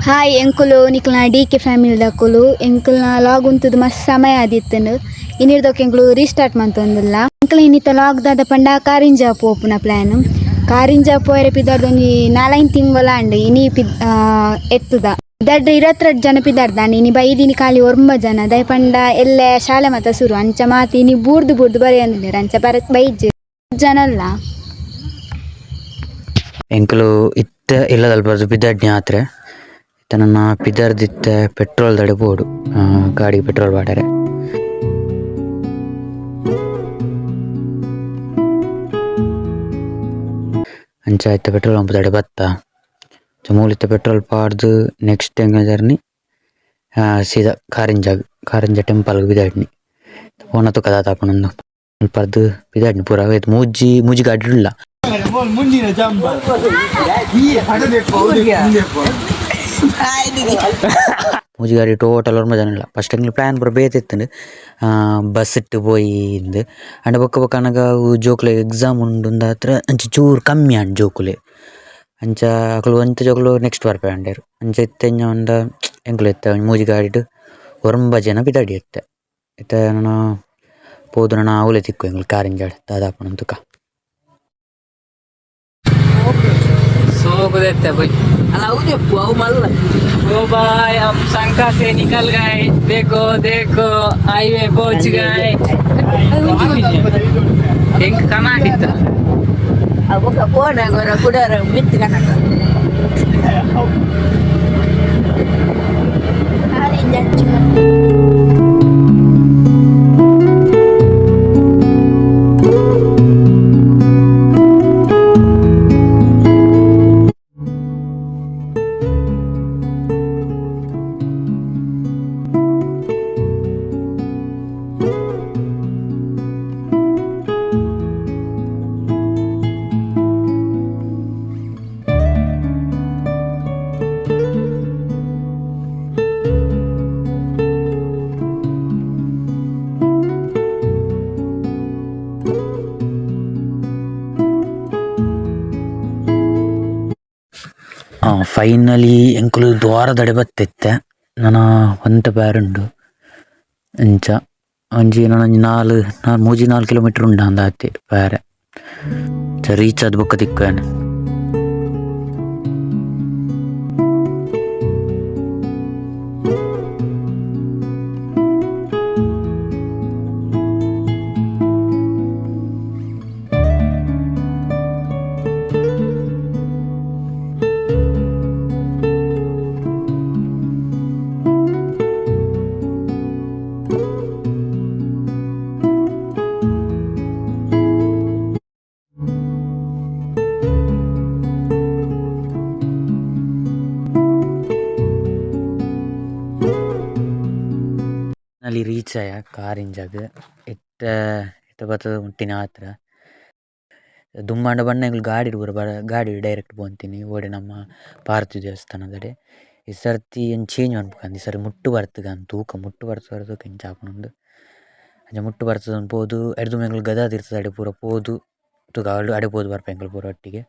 Hi ಎಂಕುಲು ನಿಕ್ಲ್ನ D K family ದಕುಲು. ಎಂಕುಲ್ನ log ಉಂತುದು ಮಸ್ತ್ ಸಮಯ ಆದಿತ್ತುಂಡು. ಇನ್ನಿರ್ದೊಕ್ ಎಂಕುಲು ರೀಸ್ಟಾರ್ಟ್ ಮಂತೊಂದುಲ್ಲ. ಎಂಕುಲು ಇನ್ನಿತ ಲಾಗ್ ದಾದ ಪಂಡ ಕಾರಿಂಜ ಪೋಪುನ ಪ್ಲಾನ್. ಕಾರಿಂಜ ಪೋಯರೆ ಪಿದರ್ದ ಒಂಜಿ ನಾಲೈನ್ ತಿಂಗೊಲ ಅಂಡ್. ಇನಿ ಪಿ ಎತ್ತುದ ಪಿದರ್ಡ್ 22 ಜನ ಪಿದರ್ದಾಂಡ್. ಇನಿ ಬೈದಿನಿ ಖಾಲಿ 9 ಜನ. ದಯ ಪಂಡ ಎಲ್ಲೆ ಶಾಲೆ ಮಾತ ಸುರು ಅಂಚ ಮಾತ ಇನಿ ಬೂರ್ದು ಬೂರ್ದು ಬರೆಯೊಂದುಲ್ಲೆರ್ ಅಂಚ ಬರ ಬೈಜ್ ಜನ ಅಲ್ಲ. ಎಂಕುಲು ಇತ್ತೆ ಇಲ್ಲದಲ್ಪ ಪಿದಡ್ನಿ ಆತ್ರೆ. ಇತ್ತೆ ನನ್ನ ಪಿದರ್ದಿತ್ತೆ ಪೆಟ್ರೋಲ್ ದಡೆ ಬೋಡು, ಗಾಡಿ ಪೆಟ್ರೋಲ್ ಪಾಡರೆ. ಅಂಚ ಇತ್ತೆ ಪೆಟ್ರೋಲ್ ಪಂಪ್ ದಡೆ ಬತ್ತ ಮೂಲಿತ್ತೆ ಪೆಟ್ರೋಲ್ ಪಾಡ್ದು ನೆಕ್ಸ್ಟ್ ಎಂಕಲ್ನ ಜರ್ನಿ ಸೀದಾ ಕಾರಿಂಜಾಗ್, ಕಾರಿಂಜ ಟೆಂಪಲ್ ಪಿದಡ್ನಿ. ಪೋನ ತುಕ ದಾದ ಆಪುಂಡು ಮುಲ್ಪರ್ದ್ ಪಿದಡ್ನಿ ಪೂರ ಅವೇತ್ ಮೂಜಿ ಮೂಜಿ ಗಾಡಿ ಉಲ್ಲ. ಮೂಜಿ ಗಾಡಿ ಟೋಟಲ್ 9 ಜನ ಇಲ್ಲ. ಫಸ್ಟ್ ಎಂಕ್ಲೆ ಪ್ಲಾನ್ ಪೂರ ಬೇತೆ ಇತ್ತುಂಡು, ಬಸ್ ಇಟ್ಟು ಪೋಯಿ ಇಂದ್. ಆಂಡ ಬೊಕ್ಕ ಬೊಕ್ಕ ಅನಗ ಅವು ಜೋಕುಲೆಗ್ ಎಕ್ಸಾಮ್ ಉಂಡು ಅಂದಾತ್ರ ಅಂಚ ಚೂರು ಕಮ್ಮಿ ಆಂಡ್ ಜೋಕುಲೆ. ಅಂಚ ಅಕುಲು ಒಂತೆ ಜೋಕುಲು ನೆಕ್ಸ್ಟ್ ಬರ್ಪೆ ಪಂಡೆರ್. ಅಂಚ ಇತ್ತೆ ಎಂಚ ಪಂಡ ಎಂಕುಲು ಇತ್ತೆ ಒಂಜಿ ಮೂಜಿ ಗಾಡಿಡ್ 9 ಜನ ಪಿದಡಿ ಇತ್ತೆ. ಇತ್ತೆ ನನ ಪೋದು ನನ ಅವ್ಲೆ ತಿಕ್ಕು ಎಂಕುಲು ಕಾರಿಂಜಾಡ್ ದಾದ ಆಪುಂಡು ತುಕ. सो को देते भाई. ओ भाई, हम शंका से निकल गए. देखो देखो, हाईवे पहुंच गए. ಎಂಕ್ ಕನಾಡಿತ್ತ. ಫೈನಲಿ ಎಂಕುಲು ದ್ವಾರದಡೆ ಬತ್ತಿತ್ತೆ. ನನ ಒಂತೆ ಬೇರುಂಡು. ಅಂಚ ಒಂಜಿ ನನ ಒಂಜಿ ನಾಲ್ ನಾಲ್ ಮೂಜಿ ನಾಲ್ ಕಿಲೋಮೀಟರ್ ಉಂಡು ಅಂದಾತೆ ಬೇರೆ. ರೀಚ್ ಆದ್ ಬೊಕ್ಕ ತಿಕ್ಕುವೆನ್. ಅಲ್ಲಿ ರೀಚ್ ಆಯ ಕಾರಿಂಜಾಗ್. ಇತ್ತೆ ಇತ್ತೆ ಬತ್ತದ ಮುಟ್ಟಿನ ಆತ್ರ. ದುಂಬಾಂಡ ಬಣ್ಣ ಎಂಕುಲು ಗಾಡಿಡ್ ಪೂರ ಬರ ಗಾಡಿ ಡೈರೆಕ್ಟ್ ಪೋಂತೀನಿ ಓಡೆ ನಮ್ಮ ಪಾರ್ವತಿ ದೇವಸ್ಥಾನದಡೆ. ಈ ಸರ್ತಿ ಒಂಜಿ ಚೇಂಜ್ ಮನ್ಪುಗಂದ್. ಈ ಸರಿ ಮುಟ್ಟು ಬರ್ತುಗಂದ್ ತೂಕ, ಮುಟ್ಟು ಬರ್ತುಗಂದ್ ತೂಕ ಎಂಚ ಆಪುಂಡು. ಅಂಚ ಮುಟ್ಟು ಬರ್ತದಂದು ಪೋದು ಎಡ್ದು ಎಂಕುಲು ಗದಾ ತೀರ್ಥದಡೆ ಪೂರ ಪೋದು ತೂಕ ಅಡೆ ಪೋದು ಬರ್ಪ ಎಂಕುಲು ಪೂರ ಒಟ್ಟಿಗೆ.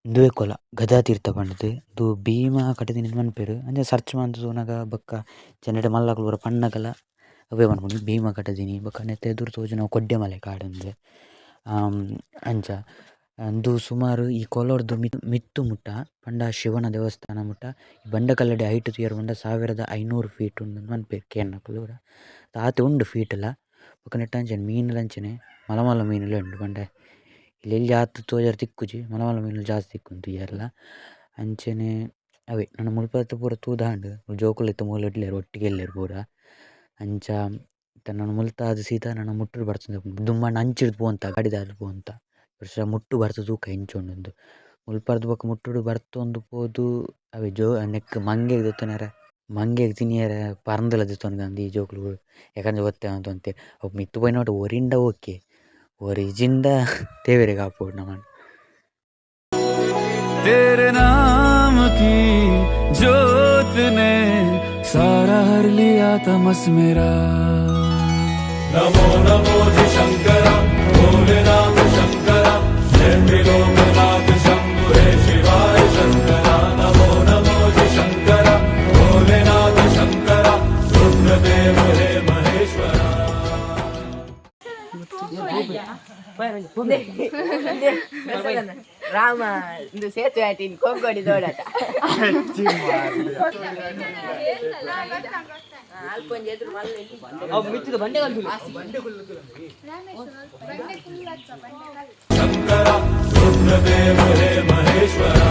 ಉಂದುವೇ ಕೊಲ ಗದಾ ತೀರ್ಥ ಪಂಡ್ದ್. ಉಂದು ಭೀಮ ಕಟದಿನ ಪನ್ಪೆರ್. ಅಂಚ ಸರ್ಚ್ ಮಂತ್ ತೂನಗ ಬೊಕ್ಕ ಚೆನ್ನಡೆ ಮಲ್ಲಕುಲು ಪೂರ ಪನ್ನಗಲ ಅವ್ವೆ ಪನ್ಪುನು ಭೀಮ ಕಟದಿನಿ. ಬೊಕ್ಕ ನೆತ್ತ ಎದುರು ತೋಜುನವು ಕೊಡ್ಯಮಲೆ ಕಾಡುಂದು. ಅಂಚ ಉಂದು ಸುಮಾರು ಈ ಕೊಲೊರ್ದು ಮಿತ್ತು ಮುಟ್ಟ ಪಂಡ ಶಿವನ ದೇವಸ್ಥಾನ ಮುಟ್ಟ ಬಂಡೆ ಹೈಟ್ ತೂಯರ್ ಪಂಡ 1500 ಫೀಟ್ ಉಂಡು ಪನ್ಪೆರ್ ಕೇನ್ನಕುಲು ಪೂರ. ಆತೆ ಉಂಡು ಫೀಟ್ ಲ. ಬೊಕ್ಕ ನೆಟ್ಟ್ ಅಂಚನೆ ಮೀನುಲ ಅಂಚನೆ ಮಲ್ಲ ಮಲ್ಲ ಮೀನುಲ ಉಂಡು. ಪಂಡ ಎಲ್ಲೆಲ್ಲಿ ಆತ್ ತೋಜರೆ ತಿಕ್ಕುಜಿ, ಮಲ್ಲ ಮಲ್ಲ ಮೀನುಲು ಜಾಸ್ತಿ ತಿಕ್ಕುಂಡು ತೂಯೆರೆಲ. ಅಂಚನೆ ಅವೇ ನನ ಮುಲ್ಪ ಪೂರ ತೂದಾಂಡ್. ಜೋಕುಲು ಇತ್ತೆ ಮೂಲು ಎಡ್ಲೆರ್ ಒಟ್ಟಿಗೆ ಎಲ್ಲೆರ್ ಪೂರ. ಅಂಚ ಇತ್ತೆ ನನ ಮುಲ್ತ ಆದ್ ಸೀದಾ ನನ ಮುಟ್ಟುಡು ಬರ್ತುಂಡು. ದುಂಬಾಂಡ ಅಂಚಿರ್ದ್ ಪೋಂತ ಗಾಡಿದಾರ್ ಪೋಂತ ವರ್ಷ ಮುಟ್ಟು ಬರ್ತು ತೂಕ ಎಂಚ ಉಂಡುಂದು. ಮುಲ್ಪರ್ದ್ ಬೊಕ ಮುಟ್ಟುಡು ಬರ್ತೊಂದು ಪೋದು ಅವೇ ಜೋ ನೆಕ್ಕ್ ಮಂಗೆಗ್ ದೆತ್ತೊನೆರೆ, ಮಂಗೆಗ್ ತಿನಿಯೆರೆ ಪರ್ಂದ್ಲ ದೆತ್ತೊನ್ಗಂದ್ ಈ ಜೋಕುಲು ಯಾಕಂದ್ರೆ ಒತ್ತೆ ಅಂತೊಂತೆ. ಅವು ಮಿತ್ತ್ ಪೋಯಿನೋಟ ಒರಿಂಡ ಓಕೆ, ಒರಿಜಿಂಡ ದೇವೆರೆ ಕಾಪೊಡು ನಮನ್. तेरे नाम की जोत ने सारा हर लिया तमस मेरा. नमो नमो जी शंकरा, भोलेनाथ शंकरा, जय त्रिलोकनाथ शंभु हे शिवाय. Rama ಇಂದು ಸೇತುವೆ ಆಟಿನ್ ಕೊಂಗೊಡಿ ದೋಡಟ Shankara Rudradeva hey Maheshwara.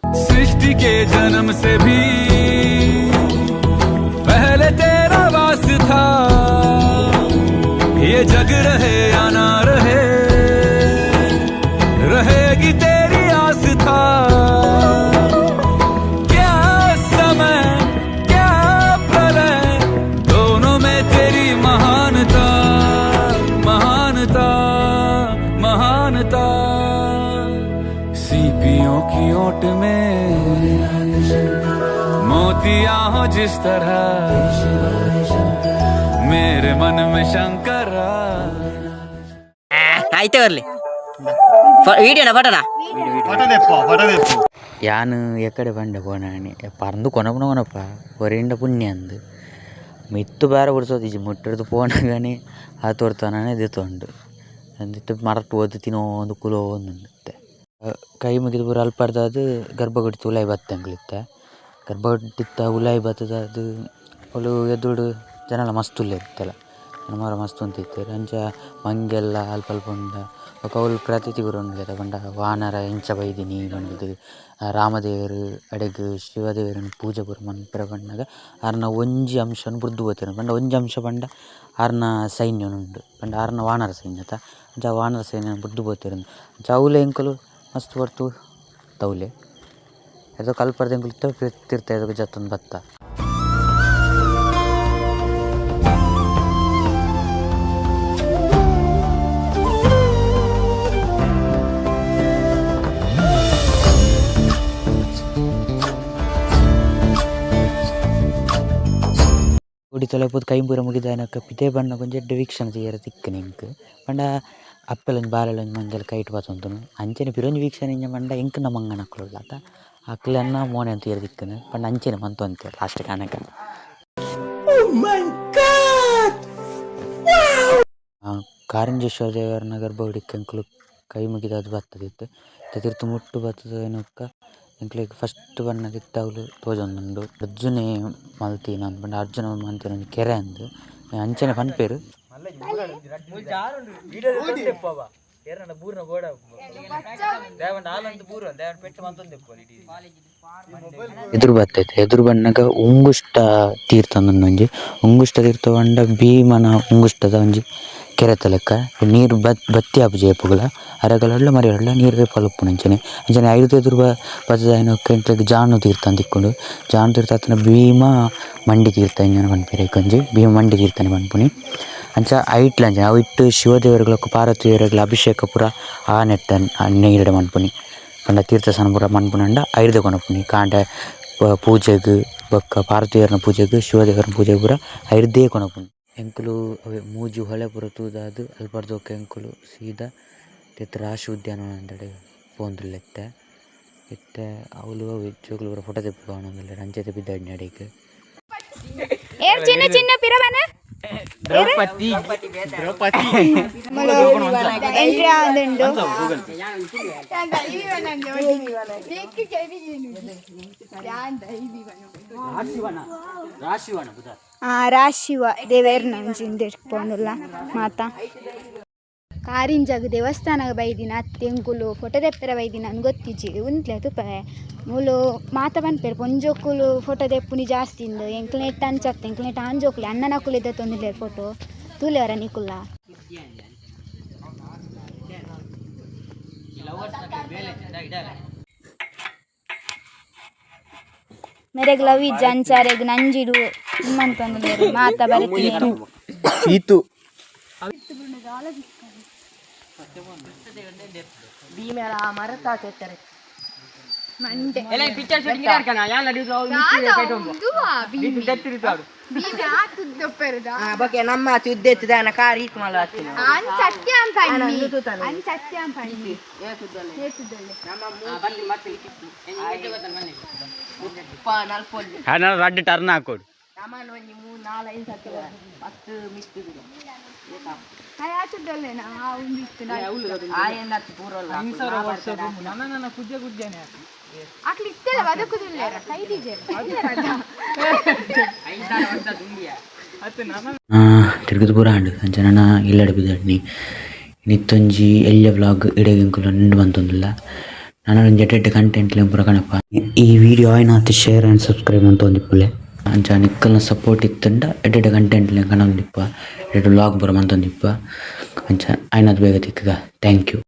सृष्टि के जन्म से भी पहले तेरा वास था, ये जग रहे या ना रहे, रहेगी तेरी आस था। क्या समय क्या प्रलय, दोनों में तेरी महानता महानता महानता। सीपियों की ओट में मोतिया हो जिस तरह, मेरे मन में शंकरा। ಆಯ್ತು ಬರ್ಲಿ ವಿಡಿಯೋನ ಫೋಟೋನಾ? ಯಾನ್ ಎಕಡೆ ಪಂಡೆ ಪೋನಾಣಿ ಪರಂದು ಕೊನಪುನ ಕೊನಪ್ಪ ಒರಿಂಡ ಪುಣ್ಯ ಅಂದು ಮಿತ್ತು ಬೇರೆ ಬಿಡ್ಸೋದಿಜ್ಜಿ ಮುಟ್ಟಿಡ್ದು ಪೋನಾಗನೆ ಆ ತೋರ್ತಾನೆ ದೆತ್ತೊಂಡು ಅಂದಿತ್ತು ಮರಟ್ ಓದು ತಿನೋ ಒಂದು ಕುಲೋ ಒಂದುಂಡು. ಕೈ ಮುಗಿದು ಪೂರ ಅಲ್ಪರ್ದಾದ್ ಗರ್ಭಗುಡಿ ಉಲಾಯಿ ಬತ್ತಂಗ್ಲಿತ್ತೆ. ಗರ್ಭಗುಡಿತ್ತ ಉಲಾಯಿ ಬತ್ತದ ಅದು ಅವ್ಲು ಎದುರುಡು ಜನಲ ಮಸ್ತ್ ಉಲ್ಲೆರ್ ಇತ್ತೆಲ ಮಾರ ಮಸ್ತ್ ಉಂತಿತ್ತೆರ್. ಅಂಚ ಮಂಗೆಲ್ಲ ಅಲ್ಪ ಅಲ್ಪ ಉಂಡ ಬೊಕ ಅವ್ಲು ಪ್ರತೀತಿ ಪೂರ ಉಂಡು ಪಂಡ ವಾನರ ಎಂಚ ಬೈದಿನಿ ಪಂಡುದು, ರಾಮದೇವೆರ್ ಅಡೆಗ್ ಶಿವದೇವೆರೆನ್ ಪೂಜೆ ಪೂರ ಮನ್ಪೆರೆ ಪನ್ನಗ ಆರ್ನ ಒಂಜಿ ಅಂಶನ್ ಬುಡ್ದು ಪೋತೆರ್. ಪಂಡ ಒಂಜಿ ಅಂಶ ಪಂಡ ಆರ್ನ ಸೈನ್ಯನ್ ಉಂಡು ಪಂಡ ಆರ್ನ ವಾನರ ಸೈನ್ಯ ಅತ. ಅಂಚ ವಾನರ ಸೈನ್ಯನ್ ಬುಡ್ದು ಪೋತೆರ್. ಅಂಚ ಅವ್ಲು ಎಂಕುಲು ಮಸ್ತ್ ಪೊರ್ತು ತೌಲೆ ಏತೋ ಕಲ್ಪರ್ದ್ ಎಂಕುಲು ಇತ್ತೆ ತಿರ್ತ ಎದುರು ಜತ್ತೊಂದು ಬತ್ತ. ಗುಡಿ ತೊಲೆ ಪೋದು ಕೈ ಪೂರ ಮುಗಿದಾನಕ ಪಿದಯಿ ಬನ್ನಗ ಒಂಜಿ ಎಡ್ಡೆ ವೀಕ್ಷಣೆ ತೂಯೆರೆ ತಿಕ್ಕುನು ಎಂಕ್. ಪಂಡ ಅಪ್ಪೆಲೊಂಜಿ ಬಾಲೆಲೊಂಜಿ ಮಂಗೆಲ ಕೈಟ್ ಪತೊಂದುನು. ಅಂಚನೆ ಪಿರೊಂಜಿ ವೀಕ್ಷಣೆ ಎಂಚ ಪಂಡ ಎಂಕ್ನ ಮಂಗನಕುಲು ಉಲ್ಲ ಅತ ಅಕ್ಲೆನ ಮೋನೆ ತೂಯೆರೆ ತಿಕ್ಕುನು. ಪಂಡ ಅಂಚನೆ ಮಂತೊಂತೆರ್ ಲಾಸ್ಟ್ ಆನಗ. ಕಾರಂಜೇಶ್ವರ ದೇವರ್ನ ಗರ್ಭಗುಡಿಕ್ ಎಂಕುಲು ಕೈ ಮುಗಿದಾದ್ ಬತ್ತದಿತ್ತೆ. ತಿರ್ತ್ ಮುಟ್ಟು ಬತ್ತುದು ಆಯಿನೊಕ್ಕ ಎಂಕ್ಲೆಗ್ ಫಸ್ಟ್ ಬನ್ನಗ ಇತ್ತೆ ಅವ್ಲು ತೋಜೊಂದುಂಡು ಅರ್ಜುನೆ ಮಲ್ತಿನ ಪಂಡ ಅರ್ಜುನ ಮಲ್ತಿನ ಒಂಜಿ ಕೆರೆ ಅಂದ್ ಅಂಚನೆ ಪನ್ಪೆರ್. ಎದುರು ಬತ್ತೈತೆ. ಎದುರು ಬನ್ನಗ ಉಂಗುಷ್ಟ ತೀರ್ಥ ಒಂಜಿ ಉಂಗುಷ್ಟ ತೀರ್ಥ ಪಂಡ ಭೀಮನ ಉಂಗುಷ್ಟದ ಒಂಜಿ ಕೆರೆತ ಲೆಕ್ಕ. ನೀರು ಬತ್ತಿ ಆಪುಜಿ ಏಪೊಗುಲ ಅರೆಗಲಡ್ಲ ಮರಿಯಲಡ್ಲ ನೀರು ಏಪಲ ಉಪ್ಪುಂಡು ಅಂಚನೆ. ಅಂಚನೆ ಐರ್ದ ಎದುರು ಬತ್ತುದು ಆಯಿನೊಕ್ಕ ಎಂಕ್ಲೆಗ್ ಜಾನು ತೀರ್ಥ ಅಂದ್ ತಿಕ್ಕುಂಡು. ಜಾನು ತೀರ್ಥ ಅತ್ತುಂಡ ಭೀಮ ಮಂಡಿ ತೀರ್ಥ ಇಂಚ ಪನ್ಪೆರ್ ಐಕೊಂಜಿ ಭೀಮ ಮಂಡಿ ತೀರ್ಥನೆ ಪನ್ಪುನಿ. ಅಂಚ ಐಟ್ಲ ಅಂಚನೆ ಅವಿಟ್ ಶಿವದೇವೆರೆಗ್ ಬೊಕ್ಕ ಪಾರ್ವತಿ ದೇವೆರೆಗ್ಲ ಅಭಿಷೇಕ ಪೂರ ಆ ನೆಟ್ಟ ನೀರ್ಡ್ ಮನ್ಪುನಿ. ಪಂಡ ತೀರ್ಥ ಸ್ನಾನ ಪೂರ ಮನ್ಪುನಂಡ ಐರ್ದ ಕೊನೊಪುನಿ. ಕಾಂಡೆ ಪೂಜೆಗ್ ಬೊಕ್ಕ ಪಾರ್ವತಿ ದೇವೆರ್ನ ಪೂಜೆಗ್ ಶಿವದೇವೆರ್ನ ಪೂಜೆಗ್ ಪೂರ ಐರ್ದೇ ಕೊನೊಪುನಿ. ಎಂಕುಲು ಅವೇ ಮೂಜಿ ಹೊಳೆ ಪೂರ ತೂದಾದ್ ಅಲ್ಪರ್ದ್ ಬೊಕ್ಕ ಎಂಕುಲು ಸೀದಾ ತಿರ್ತ್ ರಾಶಿ ಉದ್ಯಾನವನದಡೆ ಪೋವೊಂದುಲ್ಲೆ ಇತ್ತೆ. ಇತ್ತೆ ಅವ್ಲು ಅವೇ ಜೋಕುಲು ಪೂರ ಫೋಟೋ ದೆಪ್ಪೊಂದುಲ್ಲೆರ್ ಅಂಚನೆ ಪಿದಾಡಿನ ಅಡೆಗ್. ಏರ್ ಚಿನ್ನ ಚಿನ್ನ ಪಿರವನ ದ್ರೌಪದಿ. ಎಂಟ್ರಿ ಆವೊಂದುಂಡು. ರಾಶಿವ ದೇವೇರ್ನ ಒಂಜಿ ಉಂದೆಟ್ ಪೋಂದುಲ್ಲ ಮಾತ. ಕಾರಿಂಜಗ್ ದೇವಸ್ಥಾನಗ್ ಬೈದಿನ ಅತ್ತ್ ಎಂಕುಲು ಫೋಟೋ ದೆಪ್ಪೆರೆ ಬೈದಿನ ಅಂದ್ ಗೊತ್ತಿಜ್ಜಿ. ಉಂತ್ಲೆ ತೂಪೆ ಮೂಲು ಮಾತ ಪನ್ಪೆರ್ ಪೊಂಜೋಕುಲು ಫೋಟೋ ದೆಪ್ಪುನಿ ಜಾಸ್ತಿ ಇಂದ್. ಎಂಕ್ಲೆನೆಟ್ ಅಂಚ ಅತ್ತ್, ಎಂಕ್ಲೆನೆಟ್ ಆಂಜೋಕುಲು ಅಣ್ಣನಕುಲು ದೆತ್ತೊಂದುಲ್ಲೆರ್ ಫೋಟೋ ತೂಲೆ ನಿಕುಲ್ಲ. ಮೆರೆಗ್ ಲವ್ ಇಜ್ಜ ಅಂಚಾರೆಗ್ ನಂಜಿಡು ಮಂತೊಂದುಲ್ಲೆರ್ ಮಾತ ಬರೆತಿನಿ. ಈತು. ಭೀಮೆಲ ಮರತ ಚೆತ್ತರೆ. ಮಂಡೆ. ಪಿಕ್ಚರ್ ಶೂಟಿಂಗ್ ಭೀಮೆ ಆತುದ್ದೊಪ್ಪೆರದ. ಬೊಕೆ ನಮ್ಮ ತುದ್ದೆತ್ತುದಾನ ಕಾರ್ ಈತ್ ಮಲ್ಲ ಹತ್ತಿನ. ಅನ್ ಸತ್ಯ ಪಣ್ಣಿ, ಅನ್ ಸತ್ಯ ಪಣ್ಣಿ. ಏತುದೊಲ್ಲೆ? ನಲ್ಪೊಲ್ಲಿ. ರಡ್ಡ್ ಟರ್ನ್ ಹಾಕೋಡು. ಸಾಮಾನ್ಯ ಒಂಜಿ ಮೂರು ನಾಲ್ ಐದು ಸತ್ತು 10 ಮಿಸ್ತು. ಅಯ್ ಆತುದೊಲ್ಲೆನಾ? ಆ ಒಂದು ಇತ್ತು. ಆಯನ್ನ ಪೂರಲ್ಲ. ನನ್ನ ಕುಜ್ಜೆ ಕುಜ್ಜನೆ. ಅಕ್ಲು ಇತ್ತೆಲ್ಲ ಬದುಕುದಿಲ್ಲೇರ ಕೈದಿಜೆರ್. ತಿರುಗುದು ಪೂರ ಆಂಡ್. ಅಂಚ ನನ ಇಲ್ಲಡೆ ಬಿದಡ್ನಿ. ಇನಿತ್ತೊಂಜಿ ಎಲ್ಯ ವ್ಲಾಗ್ ಇಡೆಗ್ ಎಂಕುಲು ನಿಂಡು ಮಂತೊಂದುಲ್ಲ. ನನ ಒಂಜಿ ಎಡ್ಡೆ ಕಂಟೆಂಟ್ ಪೂರ ಕಣಪ. ಈ ವಿಡಿಯೋ ಆಯ್ನಾತ್ ಶೇರ್ ಆ್ಯಂಡ್ ಸಬ್ಸ್ಕ್ರೈಬ್ ಮಂತೊಂದಿಪ್ಪುಲೆ. ಅಂಚ ನಿಕ್ಕಲ್ನ ಸಪೋರ್ಟ್ ಇತ್ತುಂಡ ಎಡ್ಡೆ ಎಡ್ಡೆ ಕಂಟೆಂಟ್ ಕಣೊಂದಿಪ್ಪ, ಎಡ್ಡೆ ವ್ಲಾಗ್ ಪೂರ ಮಂತೊಂದಿಪ್ಪ. ಅಂಚ ಆಯ್ನಾತ್ ಬೇಗ ತಿಕ್ಕುಗ. Thank you.